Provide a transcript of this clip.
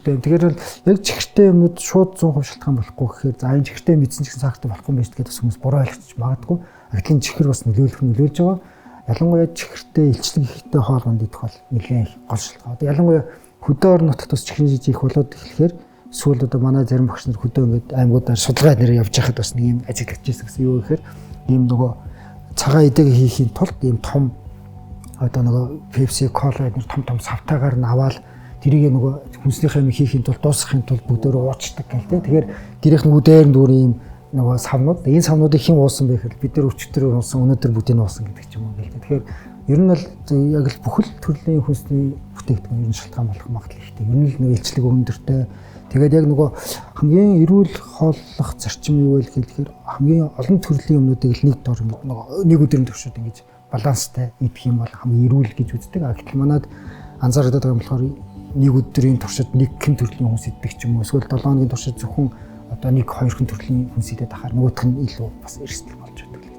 Тэгэхээр бол яг чихэртэй юмнууд шууд 100% шалтгаан болохгүй гэхээр за энэ чихэртэй мэдсэн ч гэсэн сахартай болохгүй юм байна гэдээ бас хүмүүс буруу ойлгочих магадгүй. Гэтэл энэ чихэр бас нөлөөлөх нөлөөлж байгаа. Ялангуяа чихэртэй илчлэг ихтэй хоол унд идэх бол нэлээд их гол шалтгаан. Одоо ялангуяа хөдөө орон нутагт бас чихрийн жижиг их болоод эхлэхээр сүүлд одоо манай зарим багш нар хөдөө ингээд аймагуудаар судалгаа нэрээ явж байхад бас нэг юм ажиглаж байсан гэсэн юу гэхээр ийм нөгөө цагаан идээг хийхийн тулд ийм том одоо нөгөө Pepsi, Cola эднэр том том савтайгаар нь аваад тэрийг нөгөө хүнснийхээ юм хийхийн тулд дуусгахын тулд бүгдөө уучдаг гэл тэ. Тэгэхээр гэрийнх нь дээр нь дүүр ийм нөгөө савнууд энэ савнуудыг хэн уусан бэ гэхээр бид нар өчигдөр уусан, өнөөдөр бүгдийг уусан гэдэг ч юм уу гэл тэ. Тэгэхээр ер нь бол яг л бүхэл төрлийн хүнсний бүтээгдэхүүн ер нь шалтгаан болох магадлал ихтэй. Ер нь л нэг илчлэг өндөртэй. Тэгээд яг нөгөө хамгийн эрүүл хооллох зарчим юу вэ гэхээр хамгийн олон төрлийн юмнуудыг л нэг дор ингээд нөгөө нэг өдрийн туршид ингэж баланстай идэх юм бол хамгийн эрүүл гэж үздэг. А гэтэл манад анзаардаг байгаа юм болохоор нэг өдрийн туршид нэг хэн төрлийн хүнс иддэг ч юм уу эсвэл 7 хоногийн туршид зөвхөн одоо нэг хоёрхан төрлийн хүнс идээд ахаар нөгөөх нь илүү бас эрсдэл болж байдаг.